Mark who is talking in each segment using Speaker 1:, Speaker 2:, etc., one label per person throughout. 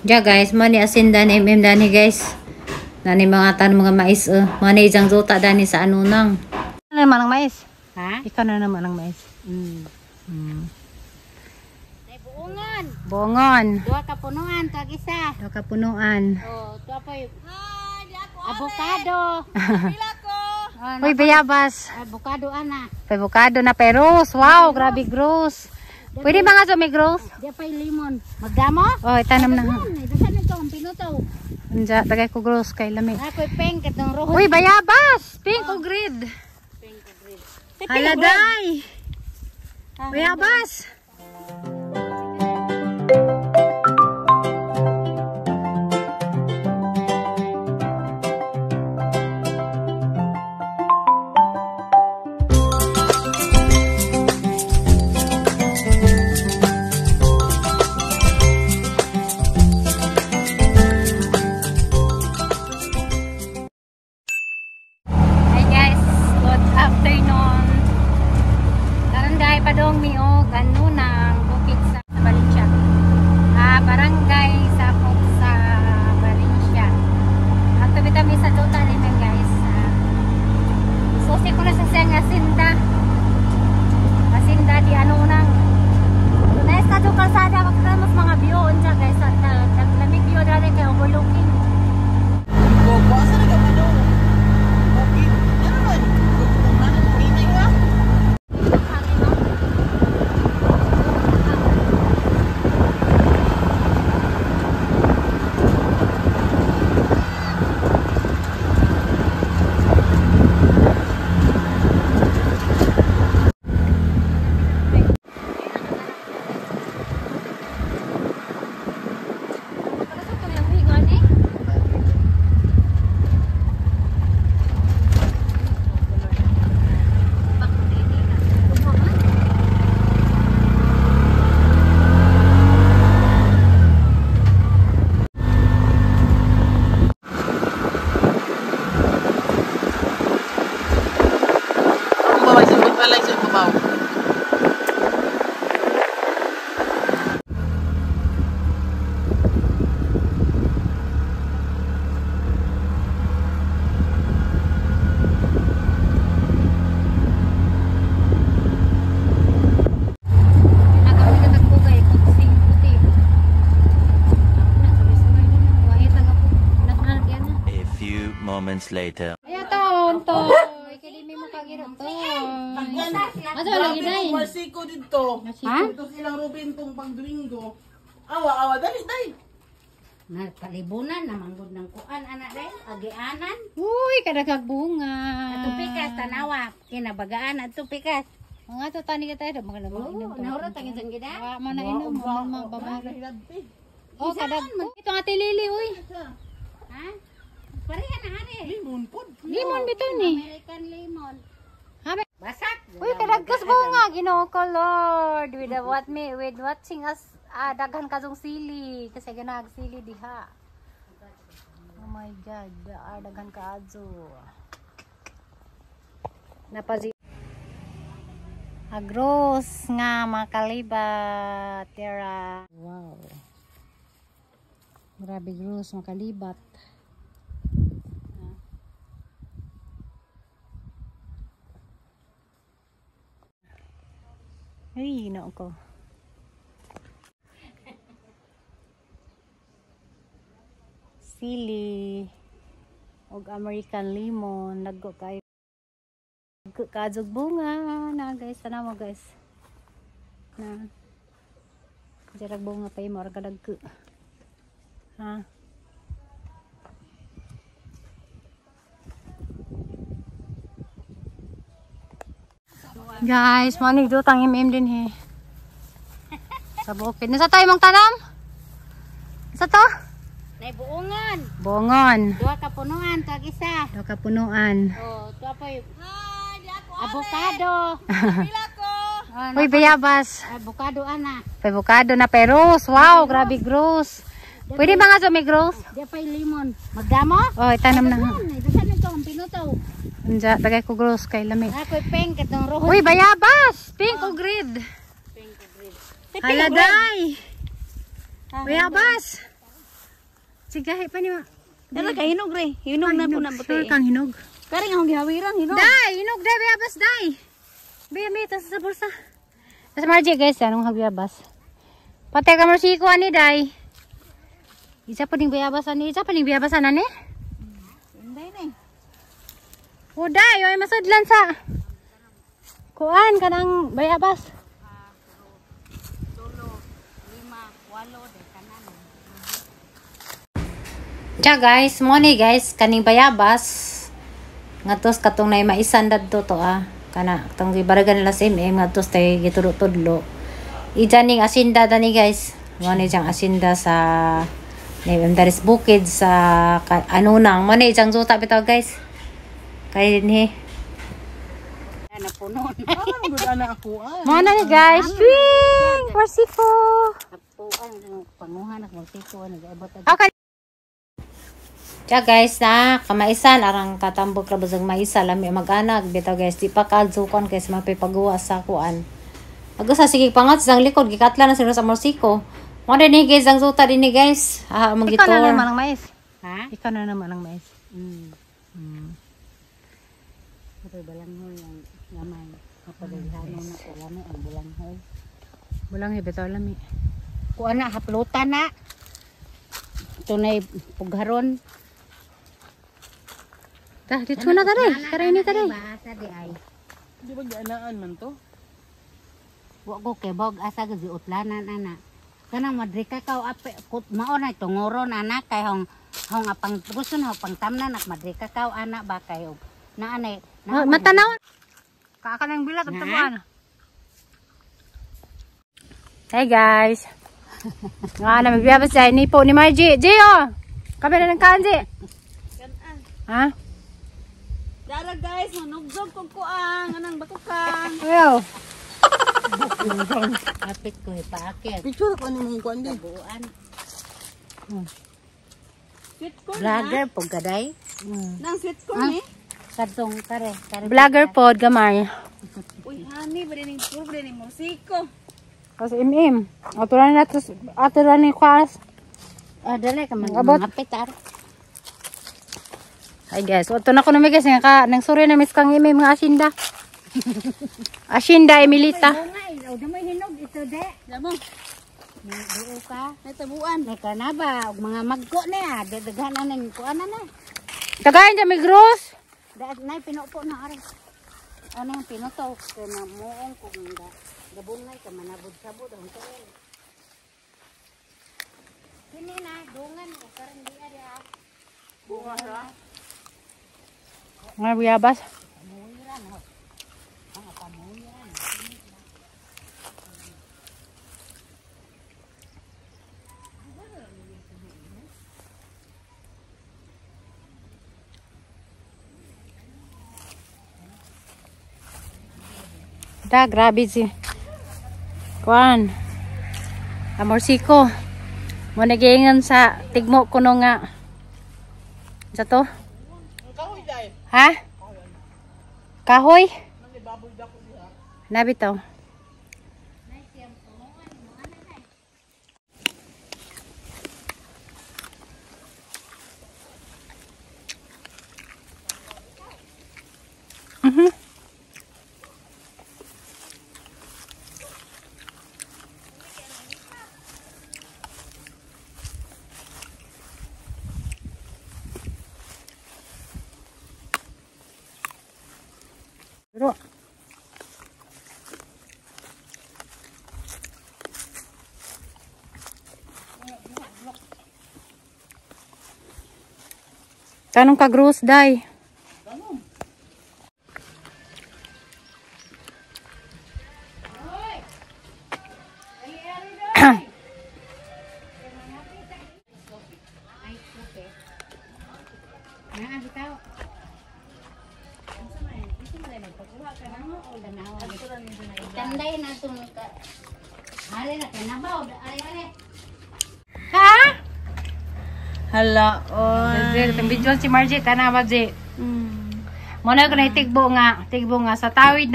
Speaker 1: Ja guys, mani asin dani mm dani guys. Nani mga tan mga mais mani ijang zuta dani sa anunang. Ano naman ang mais?
Speaker 2: Ha?
Speaker 1: Ikaw na naman ang mais.
Speaker 2: Ay, buongon.
Speaker 1: Bongon.
Speaker 2: Duha ka punuan, tuwag isa.
Speaker 1: Duha ka punuan.
Speaker 2: Oh, tuwa po yung avocado. Oh,
Speaker 1: Uy, bayabas.
Speaker 2: Avocado ana.
Speaker 1: Avocado na peros. Wow, grabe gross. Pwede ba nga sa may gross?
Speaker 2: Di pa yung limon. Magdamo?
Speaker 1: Oh, itanom na.
Speaker 2: Ito nito ang pinuto.
Speaker 1: Unja, tagay ko gross kay lami.
Speaker 2: Ako'y pink itong rojo.
Speaker 1: Uy, bayabas! Pink o grid.
Speaker 2: Pink o green.
Speaker 1: Haladay! Bayabas! Hi guys, good afternoon. Barangay Padong Miog, Anunang, bukid sa Valencia. Barangay sakop sa Valencia. At tabi kami sa Dota namin guys. Susi ko na sa siyang asinda. Asinda di Anunang. Nice na doon kalsada, magkakamos mga view unsa guys. At naglamig view dali kay overlooking.
Speaker 3: A few moments later.
Speaker 1: Ayan to, ikilimi mo kagiro to. Ato lagi dai.
Speaker 4: Marsiko dito.
Speaker 1: Ha?
Speaker 4: Ito silang Ruben tong pang Domingo. Awa, awa, dali, dali.
Speaker 2: Nagpalibunan naman gud ng kuan ana dai, agianan.
Speaker 1: Uy, kadagag bunga.
Speaker 2: Ato pikas tanawa, kinabagaan ato pikas.
Speaker 1: Mga to tani ka tayo, mga mga inom to.
Speaker 2: Nahurot ang isang gida.
Speaker 1: Wa mo na inom, mo mga babae. Oh, kadag. Ito nga tilili, uy.
Speaker 2: Ha? Pareha na hari.
Speaker 4: Limon pod.
Speaker 1: Limon bitaw ni.
Speaker 2: American lemon.
Speaker 1: Ha?
Speaker 2: Basak.
Speaker 1: Uy, kadagkas bunga, Ginoo ko Lord. With the what me with watching us daghan kadtong sili kasi ganag sili diha. Oh my God, daghan kaadto. Napazi Agros nga mga kalibat. Tira. Wow. Grabe gros mga kalibat. Ay, ginoo ko. Sili og American lemon naggo kayo. Kajog bunga na guys, tanaw mo guys. Na. Jarag bunga pa imo ra kadagko. Ha. Guys, manig dutang MM din he. Sa bukid. Nasa tayo mong tanam? Nasa to?
Speaker 2: Nay buongon.
Speaker 1: Bongon.
Speaker 2: Duha ka punuan, tuwag isa.
Speaker 1: Duha ka punuan.
Speaker 2: Oh, tuwa po yung avocado. Oh,
Speaker 1: Uy, bayabas.
Speaker 2: Avocado ana.
Speaker 1: Avocado na peros. Wow, grabe gross. Pwede ba nga sa may gross?
Speaker 2: Di pa yung limon. Magdamo?
Speaker 1: Oh, itanom na.
Speaker 2: Ito nito ang pinuto.
Speaker 1: Unja, tagay ko gross kay lami.
Speaker 2: Ako'y pink itong rojo.
Speaker 1: Uy, bayabas! Pink o grid.
Speaker 2: Pink o green.
Speaker 1: Haladay! Bayabas! Sigahi pa ni ma.
Speaker 5: Dara kay hinog re. Hinog na po na buti.
Speaker 1: Sure kang hinog.
Speaker 5: Kare nga akong gihawiran hinog.
Speaker 1: Day, hinog day bayabas day. Biya mi tas sa bulsa. Tas Margie guys, anong hagyabas. Patay ka marsiko ani day. Isa pa ning bayabas ani, isa pa ning bayabas ani.
Speaker 5: Inday na.
Speaker 1: O day, oy masudlan sa kuan kanang bayabas.
Speaker 2: Tulo, lima, walo, de tanan.
Speaker 1: Tsa guys, mo ni guys, kaning bayabas ngadtos katong nay maisan dadto to ah. Kana katong gibaragan nila sa MM ngadtos tay gitudlo-tudlo. Ija ning asinda dani guys. Mo ni jang asinda sa MM Daris Bukid sa ano nang mo ni jang zuta bitaw guys. Kay ni.
Speaker 2: Na puno na.
Speaker 4: Parang good ana ako ah.
Speaker 1: Mo na ni guys. Swing! Parsiko.
Speaker 2: Apuan panguha na magsiko nag-abot.
Speaker 1: Okay. Tsa guys na kamaisan arang katambok ra basag maisa lami mag-anag bitaw guys di pa kaadzukan kay sa mapipagawa sa kuan. Agusa sige pangat sang likod gikatla na sila sa morsiko. Mo ni guys ang zuta dinhi guys. Ah among
Speaker 6: Ikaw na
Speaker 1: gitor.
Speaker 6: naman ang mais.
Speaker 2: Ha?
Speaker 6: Ikaw na naman ang mais.
Speaker 2: Ito balanghol ang gamay. Kapagalihanon na ko lami ang bulanghol.
Speaker 6: Walang bitaw lami.
Speaker 2: Kuan na haplutan na. Tunay pugharon.
Speaker 1: Ta dito na tare. Tare ni tare.
Speaker 2: Asa di ay.
Speaker 4: Di ba gianaan man to?
Speaker 2: Wa ko kay bog asa gid utlanan ana. Kanang madrika ka ape kut mao na tungoron ana kay hong hong apang gusto na pang tamnan nak madrika ka ana ba kay og naanay
Speaker 1: Oh, matanaw.
Speaker 6: Kaaka ng bilat ang tabuan.
Speaker 1: Hey guys. Nga na magbiyabas ay ni po ni Margie. Gio. Kami na ng kanji. Ha?
Speaker 5: Dara guys, manugzog kog kuang anang bakukang.
Speaker 1: Ayaw.
Speaker 2: Apit ko ipaakit.
Speaker 4: Picture ko ani mong kuan di.
Speaker 2: Buuan.
Speaker 5: Sweet corn.
Speaker 2: Vlogger pug kaday.
Speaker 5: Nang sweet corn eh.
Speaker 2: Kadtong kare kare.
Speaker 1: Vlogger pod gamay.
Speaker 5: Uy, honey, ba ning puro ba ning musiko.
Speaker 1: Kasi MM. Ato na nato ato na ni kwas.
Speaker 2: Ah, dali ka man
Speaker 1: Abot.
Speaker 2: mangapit ar.
Speaker 1: Hi guys, ato na ko na guys nga ka nang suri na miss kang MM nga asinda. Asinda Emilita.
Speaker 2: Bunga o damay hinog ito de.
Speaker 5: Damo,
Speaker 2: Duo ka.
Speaker 5: may tabuan.
Speaker 2: May kanaba og mga magko na daghan na ning kuan na na.
Speaker 1: Tagayin dyan may gross.
Speaker 2: Daat nay pinupo na ari. Ano yung pinuto kay na muong kung da gabungay ka manabod-sabod ang tael. Kini na dungan o karon di ari ah.
Speaker 1: Nga buyabas. Da, grabe si. Kuan. Amorsiko. Mo nagiingon sa tigmo kuno nga. Sa to?
Speaker 4: Kahoy dai.
Speaker 1: Ha? Kahoy? Nabi to. Mhm. Pero Tanong ka gross day.
Speaker 2: Naa bitaw. Tanday na itong ka. Ari na kay nabaw, ari ari.
Speaker 1: Ha?
Speaker 5: Hala, oh.
Speaker 1: Itong video si Margie, tanawa J. Muna ko na tigbo nga sa tawid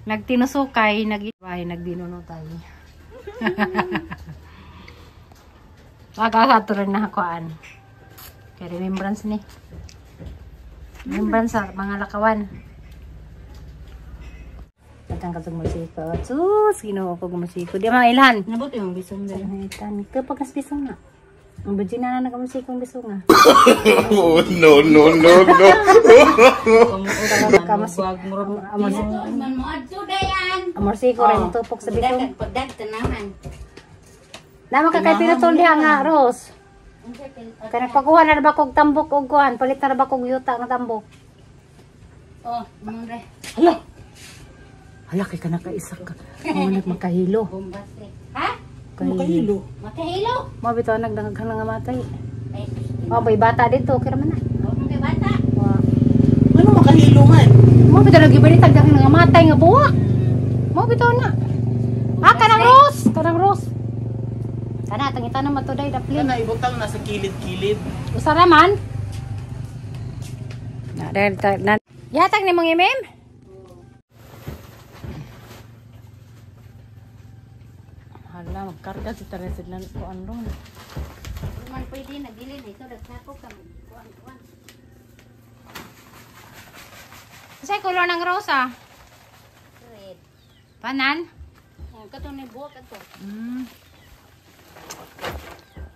Speaker 1: nagtinusukay, nag ay nagbinunotay. Agasa rin na hakuan. Kay remembrance ni. Remembrance sa mga lakawan. Atang kasug musiko. Sus, Ginoo ko musiko. Di mga ilhan.
Speaker 2: Nabot yung bisong dali.
Speaker 1: Itan kapag kas bisong na. Ang budji na na nakamusiko ang bisong nga.
Speaker 7: Oh, no, no, no, no.
Speaker 2: Man mo adto dayan.
Speaker 1: Amorsiko rin tupok sa bisong.
Speaker 2: Pagdag tanaman.
Speaker 1: Nama ka kay pinutol diha nga, Rose. Kay nagpakuha na ba kog tambok og kuan, palit na ba kog yuta nga tambok.
Speaker 2: Oh, mun re.
Speaker 1: Hala. Hala kay kana ka isa ka. Mo nagmakahilo.
Speaker 2: Bombastic. Ha?
Speaker 1: Makahilo.
Speaker 2: Makahilo.
Speaker 1: Mo bitaw nagdaghan nga matay.
Speaker 2: Ay,
Speaker 1: Oh, may bata dito, kira man na.
Speaker 2: oh, may bata.
Speaker 4: Ano makahilo man?
Speaker 1: Mo bitaw nagibalik daghan nga matay nga buwa. Mo bitaw na. Ah, kanang Rose, kanang Rose. Kana tang itanom man to day daplin.
Speaker 4: Kana ibutang nasa kilid-kilid.
Speaker 1: Usa ra man. Na dahil na. Yatag ni mong imim? Hala, magkarga si Teresa lang ko ano.
Speaker 2: Man pwede nagilin ito dagsako ka kuan kuan.
Speaker 1: Kasi color ng rosa.
Speaker 2: Red.
Speaker 1: Panan?
Speaker 2: Oh, kato ni buwak ato.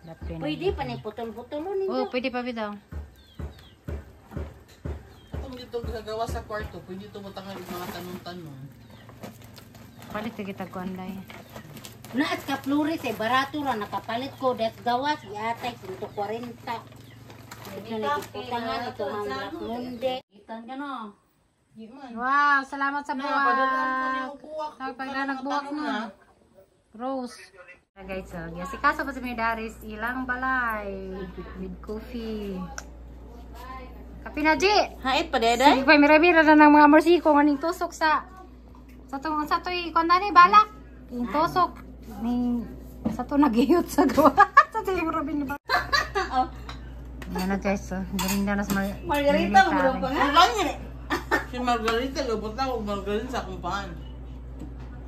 Speaker 1: Daplin.
Speaker 2: Pwede pa ni putol-putol ninyo.
Speaker 1: Oh, pwede pa bitaw.
Speaker 4: Kung dito gagawa sa kwarto, pwede ito butangan yung mga tanong-tanong.
Speaker 1: Palit kita kuan day.
Speaker 2: Naas ka flores eh barato ra nakapalit ko det gawas yatay 140. Ito na iputangan ito ang Black Monday. Itan ka no.
Speaker 1: Wow, salamat sa
Speaker 4: Padalaan ko
Speaker 1: buwak.
Speaker 4: niyo buwak.
Speaker 1: Pagka nagbuwak na. Rose. Guys, so, si kaso pa si Daris, ilang balay with coffee. Kape na, G!
Speaker 5: Hait pa deday.
Speaker 1: Sige pa, mira-mira na ng mga morsiko nga ning tusok sa tong sa to'y kung ni balak. Ning tusok ning sa to nagiyot sa gawa. Sa to'y Robin ba? Yan na guys, so, galing na sa
Speaker 5: Margarita mo pa nga.
Speaker 4: Si Margarita, gabutang og margarita sa akong paan.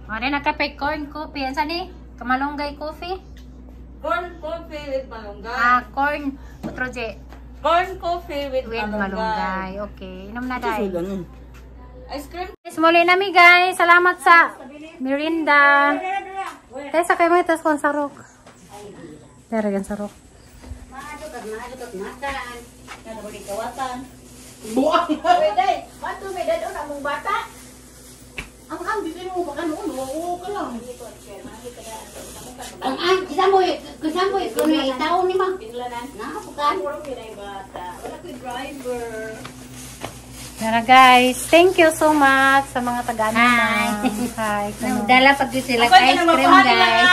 Speaker 1: Ano na kape corn coffee. Ano ni? Kamalunggay coffee?
Speaker 5: Corn coffee with malunggay.
Speaker 1: Ah, corn. Otro J.
Speaker 5: Corn coffee with
Speaker 1: With malunggay. Okay, inom na dahil.
Speaker 4: Ganun.
Speaker 5: Ice cream.
Speaker 1: Yes, muli nami guys. Salamat sa Mirinda. Tayo sa kayo mga tas kong sarok. Pero yan sarok.
Speaker 2: Maadto kag maadto kag makan. Nagabalik kawatan.
Speaker 4: Buwak!
Speaker 5: Pwede. Mato may dadon among bata.
Speaker 4: Ang dito mo baka noon, oo ka lang.
Speaker 2: Ang ang kisang mo kuno itaw ni ma. Na pukan.
Speaker 5: Wala ko'y driver.
Speaker 1: Tara guys, thank you so much sa mga taga-ano.
Speaker 2: Hi.
Speaker 1: Hi.
Speaker 2: Nagdala pag sila
Speaker 5: Ako'y
Speaker 2: ice cream
Speaker 5: ginagupahan
Speaker 2: guys.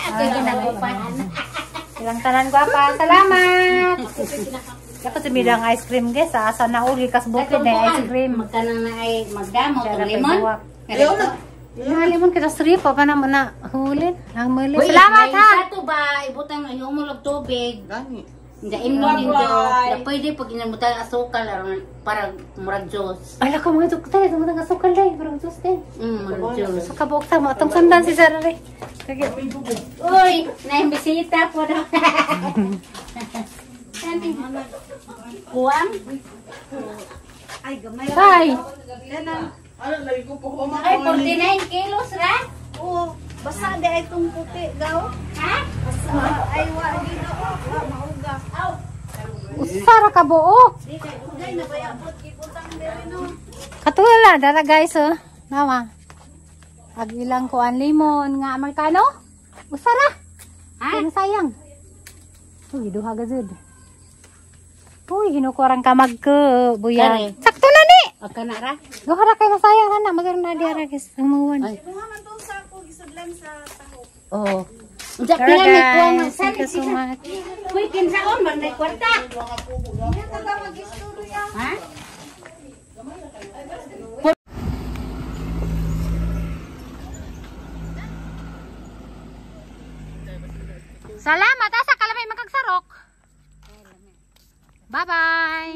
Speaker 2: Ako'y ginagupahan.
Speaker 1: Silang tanan gwapa. Salamat. Dapat sumida ang ice cream guys. Asa na uli kas bukid na ice cream.
Speaker 2: Magkana na ay magdamo
Speaker 1: Tara,
Speaker 2: tong limon.
Speaker 1: pagbuwak. Na limon kita sri pa pa na mo na hulin. Ang muli.
Speaker 2: Uy,
Speaker 1: Salamat
Speaker 2: may
Speaker 1: ha.
Speaker 2: Sa to ba ibutang ihumulog tubig.
Speaker 4: Gani.
Speaker 2: Hindi imnon ninyo. Da pwede pag inamutan asukal aron para murag juice.
Speaker 1: Ala ko mga tukta, ito mga asukal day, parang juice din.
Speaker 2: Murag juice.
Speaker 1: Sa kabuok sa mo atong sundan si Sir Ray. Sige.
Speaker 2: Uy, naimbisita po daw. Kuwang?
Speaker 5: Ay, gamay.
Speaker 1: Hi.
Speaker 4: Ano, lagi ko po ko
Speaker 2: Ay, 49 kilos ra?
Speaker 5: Oo. Basta di ay itong puti daw.
Speaker 2: Ha?
Speaker 5: Basta ay wa dito. Wa mauga. Aw.
Speaker 1: Usara ka buok.
Speaker 5: Di kay ugay na bayabot gibutang diri no.
Speaker 1: Katula dara guys oh. Nawa. Ag ilang kuan limon nga Amerikano? Usara.
Speaker 2: Ha?
Speaker 1: Kaya sayang. Uy, duha gazud. Uy, hinukurang ka magko, buya.
Speaker 2: Kare.
Speaker 1: Sakto na ni.
Speaker 2: Aka na ra?
Speaker 1: Duha ra kay masayang ana, magaron na diara guys. Ang muwan.
Speaker 2: Ay.
Speaker 5: Kuha man tong sako gisudlan sa taho.
Speaker 2: Oo. Unsa
Speaker 1: Tara
Speaker 2: pila may kuwang
Speaker 1: guys, thank you so much.
Speaker 2: Uy, kinsaon man may kwarta.
Speaker 5: Nya taga mag-istorya.
Speaker 2: Ha?
Speaker 1: Salamat asa kalamay makagsarok. Bye-bye.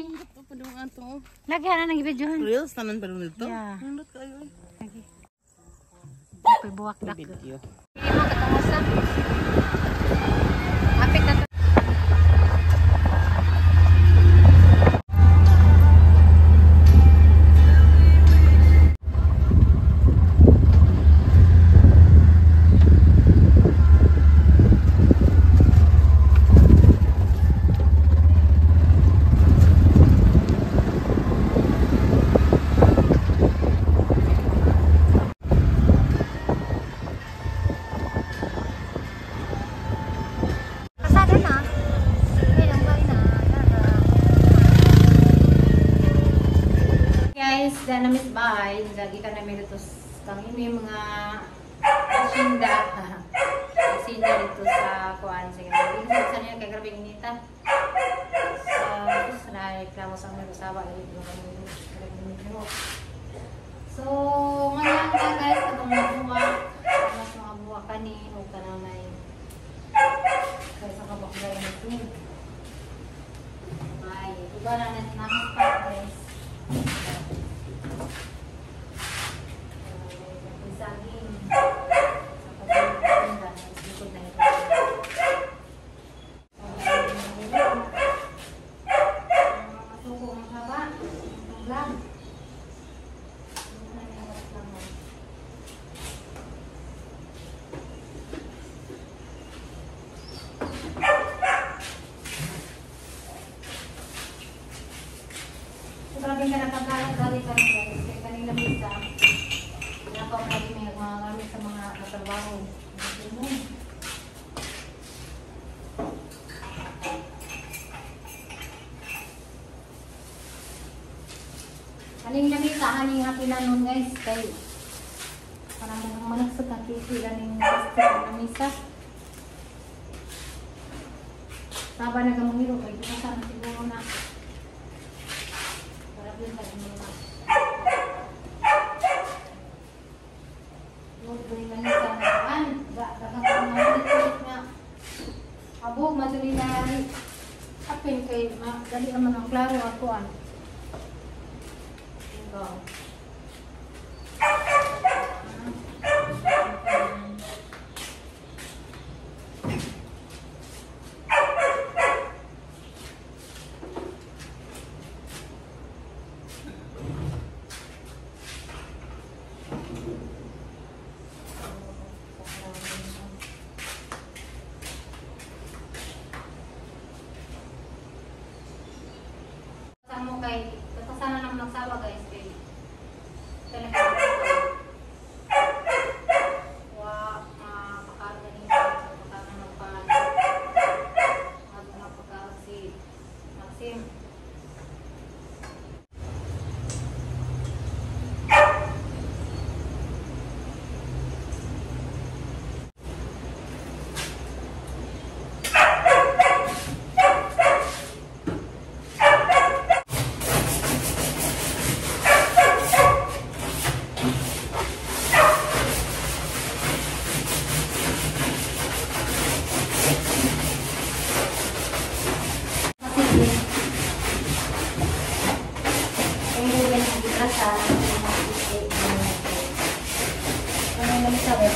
Speaker 1: Lagyan na ng videohan.
Speaker 4: Reels, tanan pa rin dito.
Speaker 1: Yeah.
Speaker 4: Nindot kayo.
Speaker 1: Ako'y buwak dak.
Speaker 4: Video.
Speaker 1: Hindi mo katungos na. Apit na to. Isda na mis bahay, lagi ka namin dito kang ini mga asinda. Asinda dito sa kuan sige. Sa niya kay grabe inita. So, gusto na reklamo sa aming usawa lagi ko kami. So, ngayon ka guys, katong mga mas mga buwa kani o kanang nay kaysa ka bakla nito. Ay, iba na natin pa guys. Saging sa pagkain likod na ito. Masuko ang haba. Ang vlog. Grabe ka nakakalat-galit ka guys. Kaya kanila misa. Napapalagi may mga gamit sa mga katrabaho. Aning lamisa, aning happy na nun guys. Kay parang manag sa kakiki ganing plastic ang lamisa. Saba na gamangiro kay kita sana siguro na. Para yun sa inyo na. Abog madali na apin kay dali naman ang klaro ako an. Go. Mo kay kasana nang magsawa guys kay talaga wa makaroon ni pagkaroon ng pan magpakaroon si Maxim.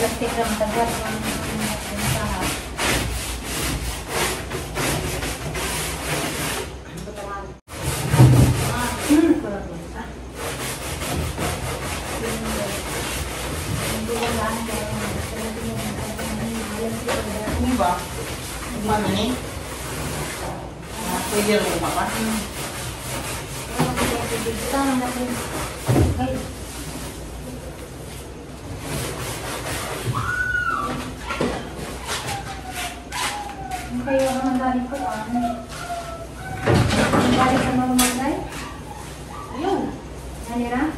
Speaker 1: Plastic lang tagat ng saha.
Speaker 4: Ano ba? Ano ni? Pwede rin ba pa?
Speaker 1: Kayo ang balik ko ang balik sa mga magday. Ayun. Nanira?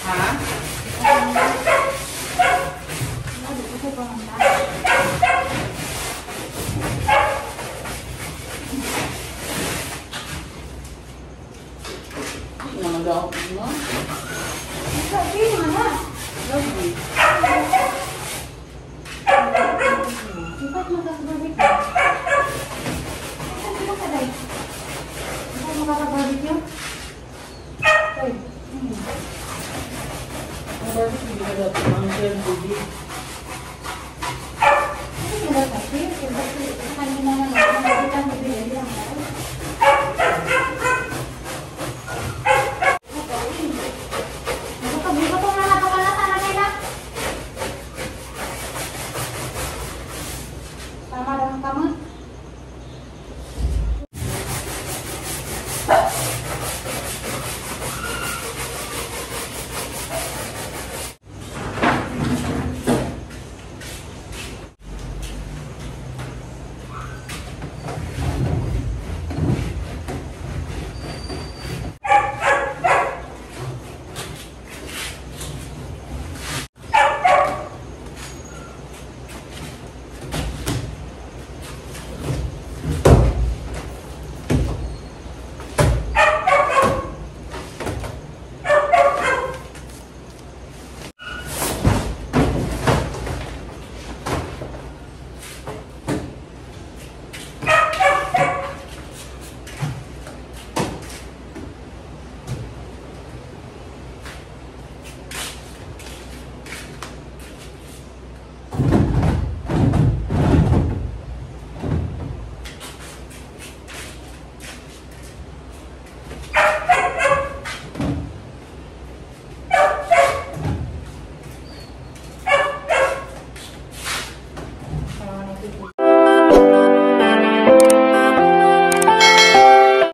Speaker 4: Ha? Ano daw? No?
Speaker 1: Sabi,